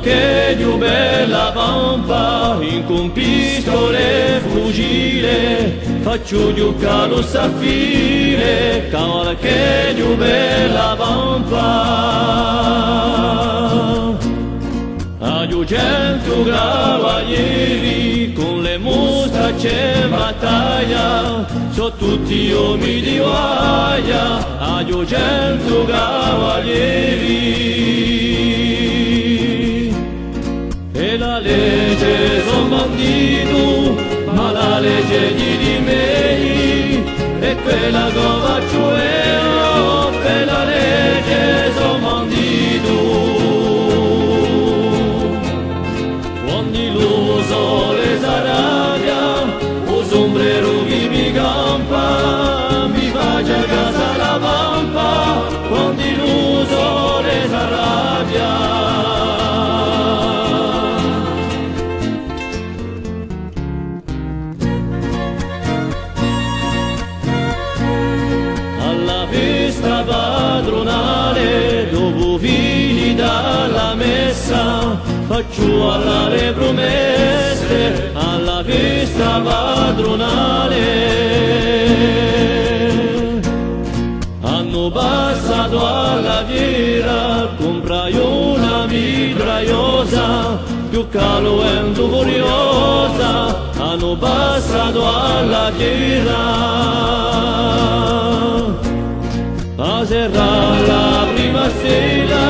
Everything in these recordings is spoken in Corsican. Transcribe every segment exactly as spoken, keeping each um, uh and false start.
Chì ghjè bella pampa, incù un pistole è fucile, facciu ghjucà lu staffile, cavalieri, chì ghjè bella pampa. Aghju centu cavalieri, cù le mustacce in battaglia, sò tutti omi di guaglia, aghju centu cavalieri. È la lege sò banditu, ma la lege di, di mei, è quella ch'o facciu eiu, per la lege sò banditu. Quandu lu sole s'arrabbia, u sumbreru chì mi campa, mi face a casa à la pampa, quandu lu sole s'arrabbia. À la festa patrunale, dopu finita la messa, facciu à l'altri prumesse, à la festa patrunale. Annu passatu à la fiera, cumprai una mitragliosa, più ch'à lu ventu furiosa, annu passatu à la fiera. À serrà la prima stella,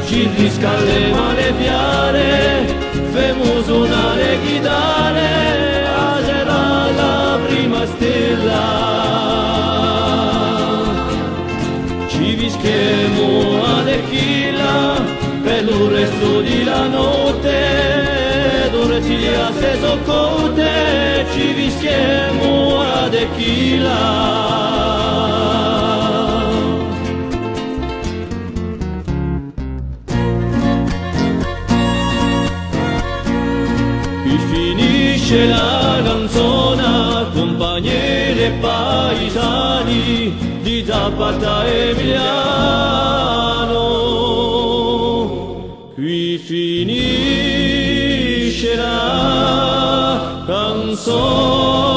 ci riscaldemu à le fiere, femu sunà le ghitare, à serrà la prima stella. Ci fischemu à l'Achilla, per lu restu di la notte, d'ora ci li asse sò cotte, ci fischemu à l'Achilla. Quì finisce la canzona, cumpagneri è paisani di Zapata Emiliano. Quì finisce la canzona.